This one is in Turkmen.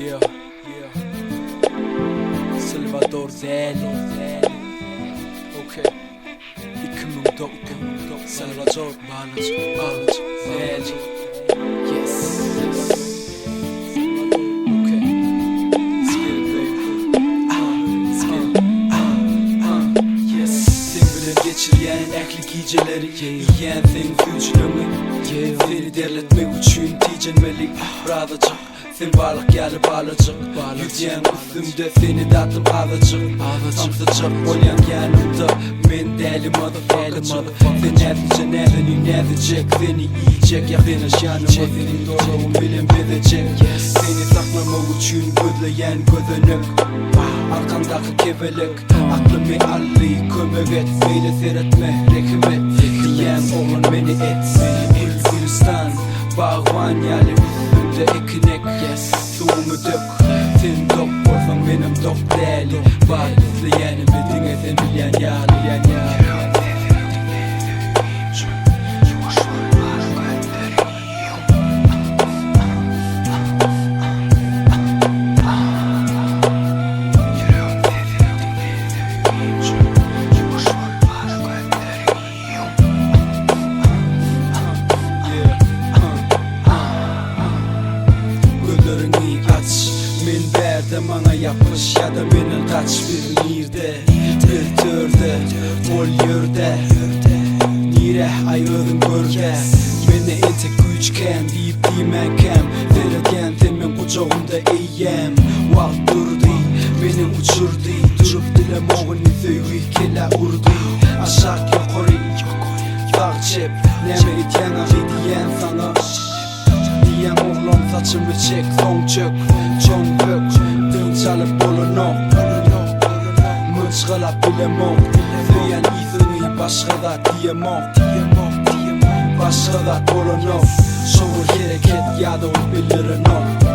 Yeah, yeah. Salvador Dali. Okay. 2009 Salvador Dali. Yes. Yes. Okay. Let's get it, baby. Uh, let's get it. Uh, uh, yes. Sen bilen geçirýän ähli gijeleri Iýýän seň süýjüligiňi Seni derletmek üçin tijenmeli Birazajyk Sen balyk ýaly balajyk Ýüzýäň üstümde seni datdym azajyk Samsyjak bolýaň ýanymda Men däli motherfuckerjyk Sen näzije näzenin näzijek Seni iýjek ýakynaş ýanyma Seniň dolagym bilen bezejek Seni saklamak üçin gözleýän gözenek Arkamdaky kebelek Aklymy aldy kömek et Beýle seretme rehim et Diýýän oglan meni et Gül gülistan Bagban ýaly üstümde ekin ek Suwumy dök Sen dok bolsaň menem dok däli Bar isleýänimi diňe sen bilýän ýaly. Ýüregim sesini söýgim üçin Ýuwaş bol gözlerini ýum. Ýüregim sesini diňle söýgim üçin Ýuwaş bol gözlerini ýum. Gözleriňi aç Men bärde maňa ýapyş ýa-da menden gaç Biz nirde Biz törde Ol ýerde Nire aý özüň görde Mende entek güýç kän diýip diýmänkäm Seredýän sen meň gujagymda eýýäm Wagt durdy Meni uçurdy Durup bilemok indi söýgi kellä urdy Aşak ýokary Sag çep Näme edýäň agy diýýän saňa Diýýän oglan saçymy çek soň çök Çoň pök Dynç alyp bolanok Mynçgalap bilemok Söýýän ysyňy başga zat diýemok Başga zat bolanok Şo bir hereket ýadawlyk bildirenok.